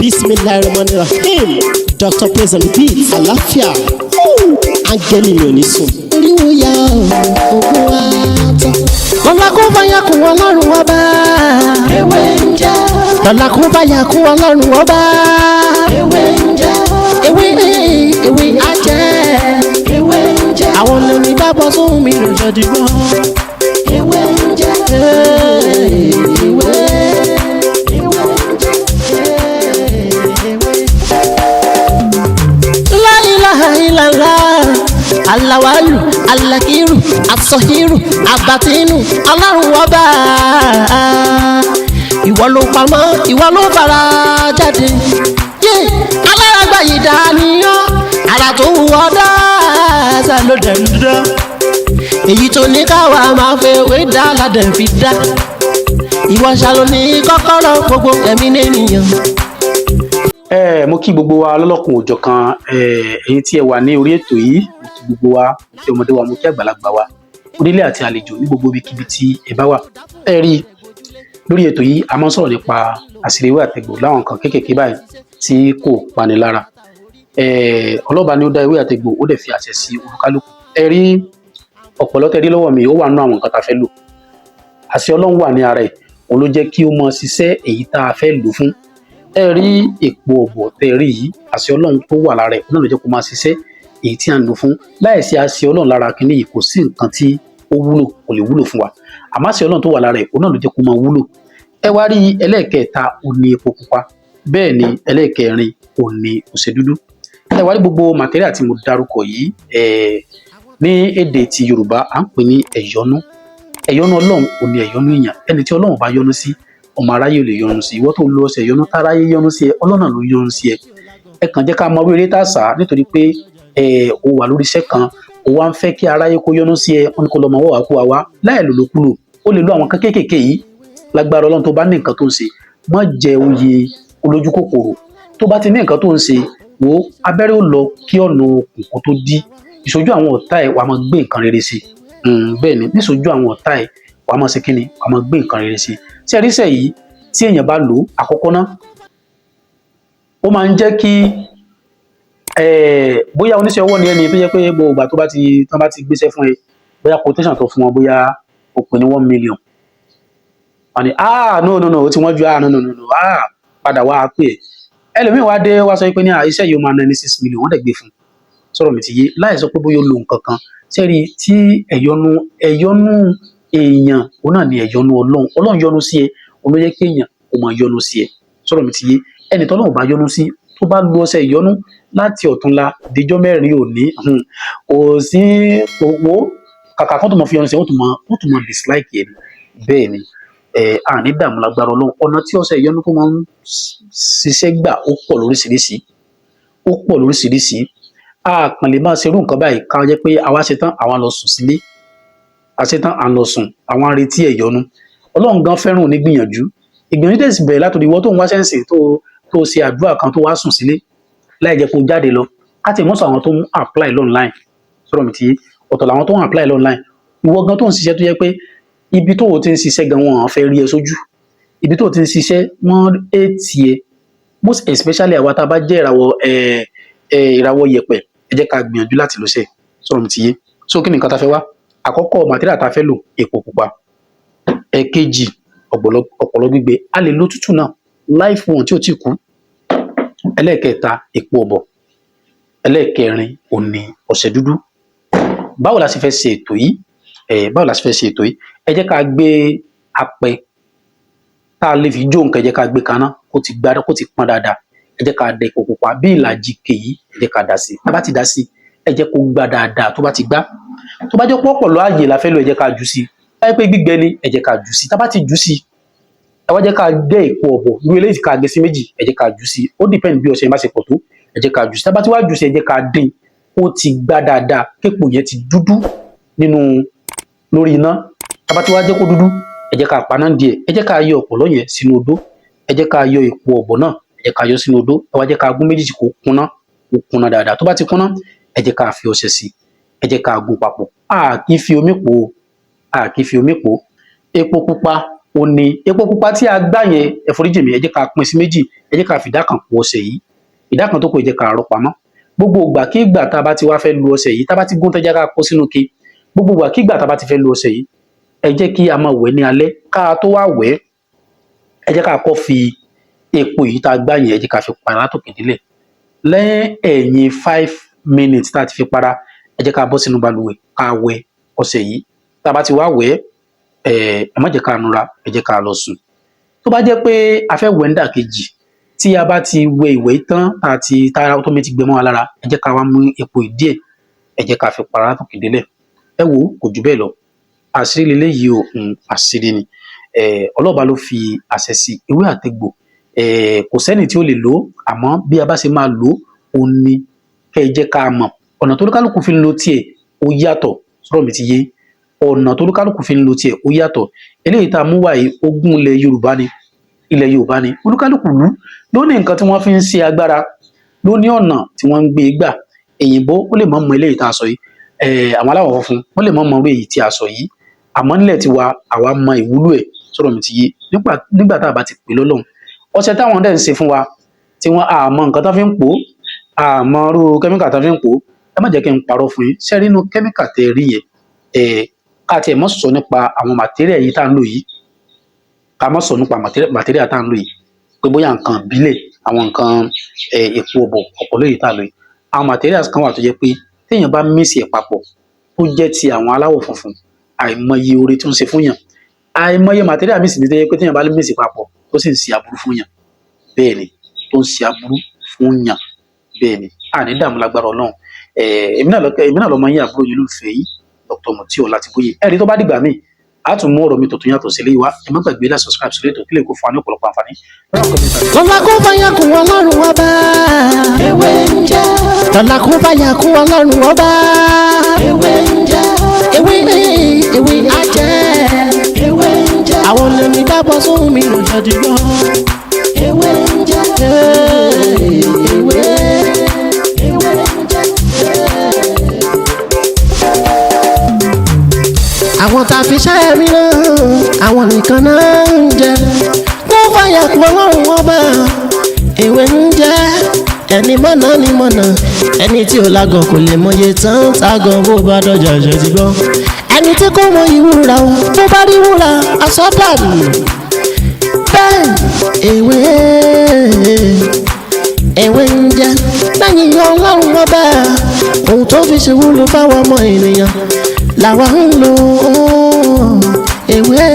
Bismillahirrahmanirrahim. Dr. Praise on the beat. Àlàáfíà. Áńgẹ́lì mi ò ní sùn. Oríwo ya ògùn wa tán. Lọ́la kó báyà kún Ọlọ́run Ọba. Ewé ń jẹ́. Lọ́la kó báyà kún Ọlọ́run Ọba. Ewé ń jẹ́. Ewé ewé ajẹ́. Ewé ń jẹ́. Àwọn olórin bá bọ́ sóhun mi lòjọ́ dìgbọ́. Ewé ń jẹ́. Ewé. Ewé ń jẹ́. Ewé. La ilaha illallah. Alawalu, alakiru, asọhiru, abatinu, Ọlọ́run Ọba. Ìwọ ló pamọ́, ìwọ ló fara jáde. Yé, alárágbá yìí dániyàn, ara tó wù ọ́ dáadáa ló dẹ̀ ń dán. Èyí tó ní káwa máa fẹ́ wé dá ládẹ̀ fi dá. Ìwọ ṣàlò ní kọ́kọ́rọ́ gbogbo ẹ̀mí nìyẹn. Ẹ mo kí gbogbo wa lọ́lọ́kun òjọ̀kan. Ẹ̀yin tí ẹ wà ní orí ètò yìí, mo kí gbogbo wa, mo kí ọmọdé wa, mo kí àgbàlagbà wa, onílé àti àlejò ní gbogbo ibikíbi tí ẹ bá wà. Ẹ rí lórí ètò yìí, a máa ń sọ̀rọ̀ nípa àṣírí ewé àtegbò láwọn nǹkan kéékèèké báyìí tí kò pani lára. Ọlọ́ba ni ó dá ewé àtegbò, ó dẹ̀ fi àṣẹ sí olúkálùkù. Ẹ rí ọ̀pọ̀lọ́ tẹ́ rí lọ́wọ́ mi, ó wà nínú àwọn nǹkan tá a fẹ́ lò. Àṣẹ Ọlọ́run wà ní ara ẹ̀, òun ló jẹ́ kí ó mọ ṣiṣẹ́ èyí tá a fẹ́ lò fún. Ẹ rí èpo ọ̀bọ̀ tẹ́ rí yìí, àṣẹ Ọlọ́run tó wà lára ẹ̀ náà ló jẹ́ kó máa ṣiṣẹ́ èyí tí à ń lò fún. Láìsí àṣẹ Ọlọ́run lára kínní yìí, kò sí nǹkan tí ó wúlò, kò lè wúlò fún wa. Àmọ́ àṣẹ Ọlọ́run tó wà lára ẹ̀, òun náà ló jẹ́ kó máa wúlò. Ẹ wá rí ẹlẹ́ẹ̀kẹta, òun ní epo pupa. Bẹ́ẹ̀ ni ẹlẹ́ẹ̀kẹrin, òun ní ọṣẹ dúdú. Ẹ wá rí gbogbo material tí mo dárúkọ yìí, ní èdè ti Yorùbá, à ń pè ní ẹ̀yọ́nú. Ẹ̀yọ́nú Ọlọ́run òun ní ẹ̀yọ́nú èèyàn. Ẹni tí Ọlọ́run bá yọ́nú sí, ọmọ aráyé ò lè yọ́nú sí. Ìwọ tó lo ọṣẹ ìyọ́nú táráyé yọ́nú sí ẹ, Ọlọ́run ló yọ́nú sí ẹ. Ẹ kàn jẹ́ ká mọ orí eré tá a sá, nítorí pé ẹ o wà lórí iṣẹ́ kan, o wá ń fẹ́ kí aráyé kó yọ́nú sí ẹ, wọ́n ní kó lọ mọ ọwọ́ wá kó wa wá láì lò lókulò. Ó lè lo àwọn nǹkan kéékèèké yìí. Lágbára Ọlọ́run, tó bá ní nǹkan tó ń ṣe, má jẹ oyè olójú kòkòrò. Tó bá ti ní nǹkan tó ń ṣe, wo abẹ́rẹ́ ó lọ kí ọ̀nà òkùnkùn tó dí. Ìṣojú àwọn ọ̀tá ẹ̀, wàá máa gbé nǹkan rere sí. Bẹ́ẹ̀ ni, níṣojú àwọn ọ̀tá ẹ̀, wàá máa ṣe kíni? Wàá máa gbé nǹkan rere sí. Tí ẹ ríṣẹ́ yìí, tí èèyàn bá lò ó àkọ́kọ́ ná, ó máa ń jẹ́ kí bóyá oníṣẹ́ ọwọ́ ni ẹni tó jẹ́ pé gbogbo ìgbà tó bá ti tán bá ti gbéṣẹ́ fún ẹ, bóyá quotation tó fún wọn, bóyá o pè ní 1 million, wọ́n ní, "Ah, no, no, no, ó ti wọ́n ju. Ah, no, no, no, no, ah, padà wá pè é." Ẹlòmíì wá dé wá sọ pé ní, "Ah, iṣẹ́ yìí ó máa ná ní 6 million." Wọ́n dẹ̀ gbé fún un. Sọ̀rọ̀ mi ti yé? Láì sọ pé bóyá ó lo nǹkan kan sẹ́rí tí ẹ̀yọ́nú ẹ̀yọ́nú èèyàn, òun náà ni ẹ̀yọ́nú Ọlọ́run. Ọlọ́run yọ́nú sí ẹ, òun ló yẹ kí èèyàn kó máa yọ́nú sí ẹ. Sọ̀rọ̀ mi ti yé? Ẹni tọ́lọ́run bá yọ́nú sí, tó bá lu ọṣẹ ìyọ́nú láti ọ̀túnla díjọ́ mẹ́rin òní, kò sí owó kàkà kan tó mọ fi yọ́nú sí ẹ, wọ́n tún mọ dislike ẹ ni. Bẹ́ẹ̀ ni ẹ àní dààmú lágbára Ọlọ́run. Ọ̀nà tí ọṣẹ ìyọ́nú tó máa ń ṣiṣẹ́ gbà, ó pọ̀ lóríṣiríṣi, ó pọ̀ lóríṣiríṣi. A kàn lè máa ṣerú nǹkan báyìí ká jẹ́ pé àwa ṣe tán, àwa lọ sùn sílé, a ṣe tán, à ń lọ sùn, àwọn ń retí ẹ̀yọ́nú. Ọlọ́run gan fẹ́ràn onígbìyànjú. Ìgbìyànjú dẹ̀ sì bẹ̀rẹ̀ látòrí ìwọ tó ń wá sẹ́ǹsì, tó ṣe àdúrà kan, tó wá sùn sílé láì jẹ́ kó jáde lọ. Ká tiẹ̀ mọ́ sọ àwọn tó ń apply online. Sọ̀rọ̀ mi ti yé? Ọ̀tọ̀ làwọn tó ń apply online. Ìwọ gan tó ń ṣiṣẹ́, tó jẹ́ pé ibi tó o ti ń ṣiṣẹ́ gan, wọn fẹ́ rí ẹ sójú. Ibi tó o ti ń ṣiṣẹ́, wọ́n hate ẹ. Most especially àwa tá a bá jẹ́ ìràwọ̀ ẹ̀ ẹ̀ ìràwọ̀ yẹ̀pẹ̀, ẹ jẹ́ ká gbìyànjú láti lọ ṣe. Sọ̀rọ̀ mi ti yé? So kí ni nǹkan tá a fẹ́ wá? Àkọ́kọ́ material tá a fẹ́ lò, epo pupa. Ẹ̀kejì, ọ̀pọ̀lọ́ gbígbẹ. A lè lo tútù náà, live one tí ò tí kú. Ẹlẹ́ẹ̀kẹta, epo ọ̀bọ̀. Ẹlẹ́ẹ̀kẹrin òun ni ọṣẹ dúdú. Báwo la ṣe fẹ́ ṣe ètò yìí? Báwo la ṣe fẹ́ ṣe ètò yìí? Ẹ jẹ́ ká gbé apẹ tá a lè fi jó nǹkan, ẹ jẹ́ ká gbé kaná kó ti gbá, kó ti pọ́n dáadáa. Ẹ jẹ́ ká da epo pupa bí ìlàjì ike yìí, ẹ jẹ́ ká dà sí. Tá a bá ti dà sí, ẹ jẹ́ kó gbá dáadáa. Tó bá ti gbá, tó bá jẹ́ pé ọ̀pọ̀lọ́ ààyè la fẹ́ lò, ẹ jẹ́ ká jù sí. Bá jẹ́ pé gbígbẹ ni, ẹ jẹ́ ká jù sí. Tá a bá ti jù sí, ẹ wá jẹ́ ká gé èpo ọ̀bọ̀ irú eléyìí, ká gé sí méjì, ẹ jẹ́ ká jù sí. Ó depend bí ọṣẹ yẹn bá ṣe pọ̀ tó. Ẹ jẹ́ ká jù sí. Tá a bá ti wá jù sí, ẹ jẹ́ ká dín kó ti gbá dáadáa, képo yẹn ti dúdú nínú lórí iná. Tá a bá ti wá jẹ́ kó dúdú, ẹ jẹ́ ká paná díẹ̀. Ẹ jẹ́ ká yọ ọ̀pọ̀lọ́ yẹn sínú odó. Ẹ jẹ́ ká yọ èpo ọ̀bọ̀ náà, ẹ jẹ́ ká yọ sínú odó. Ẹ wá jẹ́ ká gún méjèèjì kó kúnná, kó kúnná dáadáa. Tó bá ti kúnná, ẹ jẹ́ ká fi ọṣẹ sí, ẹ jẹ́ ká gún papọ̀. A kì í fi omi pò ó, a kì í fi omi pò ó. Epo pupa Ó ní epo pupa tí a gbá yẹn, ẹ foríjì mi, ẹ jẹ́ ká pín sí méjì. Ẹ jẹ́ ká fi ìdá kan po ọṣẹ yìí, ìdá kan tó kù, ẹ jẹ́ ká rọ́ pamọ́. Gbogbo ìgbà kí ìgbà tá a bá ti wá fẹ́ lu ọṣẹ yìí, tá a bá ti gún tẹ́já, ká kó sínú ke. Gbogbo ìgbà kí ìgbà tá a bá ti fẹ́ lu ọṣẹ yìí, ẹ jẹ́ kí a máa wẹ̀ ní alẹ́. Ká tó wá wẹ̀, ẹ jẹ́ ká kọ́ fi epo yìí tá a gbá yẹn, ẹ jẹ́ ká fi para látòkè délẹ̀. Lẹ́yìn ẹ̀yìn 5 minutes tá a ti fi para, ẹ jẹ́ ká bọ́ sínú balùwẹ̀, ká wẹ̀ ọṣẹ yìí. Tá a bá ti wá wẹ̀ ẹ, ẹ má jẹ́ ká nura, ẹ jẹ́ ká lọ sùn. Tó bá jẹ́ pé a fẹ́ wẹ̀ nídàkejì, tí a bá ti wẹ̀ ìwẹ̀ tán, tá a ti tára tó mi ti gbẹ mọ́ wa lára, ẹ jẹ́ ká wá mú epo yìí díẹ̀, ẹ jẹ́ ká fi para látòkè délẹ̀. Ẹ wò ó, kò jù bẹ́ẹ̀ lọ. Àṣírí leléyìí o, àṣírí ni. Ọlọ́ba ló fi àṣẹ sí ewé àtegbò. Kò sẹ́ni tí ó lè lò ó, àmọ́ bí a bá ṣe máa lò ó, òun ni kẹ́ ẹ jẹ́ ká mọ̀. Ọ̀nà tó lúkálùkù fi ń lo tiẹ̀, ó yàtọ̀. Sọ̀rọ̀ mi ti yé? Ọ̀nà tó lúkálùkù fi ń lo tiẹ̀, ó yàtọ̀. Eléyìí tá a mú wá yìí, ogún ilẹ̀ Yorùbá ni, ilẹ̀ Yorùbá ni. Olúkálùkù ìlú ló ní nǹkan tí wọ́n fi ń ṣe agbára, ló ní ọ̀nà tí wọ́n ń gbé gbà. Èyìnbó ó lè mọ̀ mọ eléyìí tá a sọ yìí, àwọn aláwọ̀ funfun wọ́n lè mọ̀ mọ irú èyí tí a sọ yìí, àmọ́ nílẹ̀ tiwa, àwa mọ ìwúlò ẹ̀. Sọ̀rọ̀ mi ti yé? Nígbà tá a bá ti pè lọ́lọ́run, ọṣẹ táwọn dẹ̀ ń ṣe fún wa tí wọ́n àmọ́ nǹkan tó fi ń pò ó, àmọ́ irú kẹ́míkà tó fi ń pò ó. Ẹ má jẹ́ kí n parọ́ fún yín. Ṣé rí inú kẹ́míkà tẹ́ rí yẹn, ká tiẹ̀ mọ́ sọ nípa àwọn material yìí tá à ń lò yìí, ká mọ́ sọ nípa material tá à ń lò yìí pé bóyá nǹkan ìbílẹ̀, àwọn nǹkan èpo ọ̀bọ̀ ọ̀pọ̀lọ́ yìí tá à ń lò yìí, àwọn materials kan wà tó jẹ́ pé téèyàn bá mix ẹ̀ papọ̀, tó jẹ́ ti àwọn aláwọ̀ funfun, àìmọye oore tó ń ṣe fún yàn. Àìmọye material mix ní tó jẹ́ pé téèyàn bá mix papọ̀, tó sì ń ṣe aburú fún yàn. Bẹ́ẹ̀ ni, tó ń ṣe aburú fún yàn. Bẹ́ẹ̀ ni, àní dààmú lágbára Ọlọ́run. Èmi náà lọmọ yín, àbúrò yín, olólùfẹ́ yín, Dr. Mutiu Ọlátìbóyè. Ẹ̀rí tó bá dìgbà míì, a tún mú ọ̀rọ̀ mi tuntun yàtọ̀ sí eléyìí wá. Ẹ má gbàgbé láti subscribe sórí ètò kílẹ̀ kó fún wa ní ọ̀pọ̀lọpọ̀ àǹfààní lọ́wọ́ kọ́mẹ́ntà. Lọ́la kó báyà kún Ọlọ́run Ọba. Ewé ń jẹ́. Lọ́la kó báyà kún Ọlọ́run Ọba. Ewé ń jẹ́. Ewé, ewé ajẹ́. Ewé ń jẹ́. Àwọn lèmi dábọ̀ sóhun mi ló jẹ́ dìgbọ́. Ewé ń jẹ́. Ewé. Ewé ń jẹ́. Àwọn tá a fi ṣẹ́ mi náà, àwọn nìkan náà ń jẹ. Kó báyà kún Ọlọ́run Ọba. Ewé ń jẹ́. Ẹni mọ̀nà ni mọ̀nà, ẹni tí ò lágọ̀ kò lè mọye tán tágọ̀ bó bá dọ̀jà ṣe ti gbọ́. Ẹni tí kò mọ ìwúra o, bó bá rí wúrà asọ́dànù. Bẹ́ẹ̀ ewé, ewé ń jẹ́. Lẹ́yìn Ọlọ́run Ọba, ohun tó fi ṣe wúlò fáwọn ọmọ ènìyàn làwa ń lò ó. Ewé.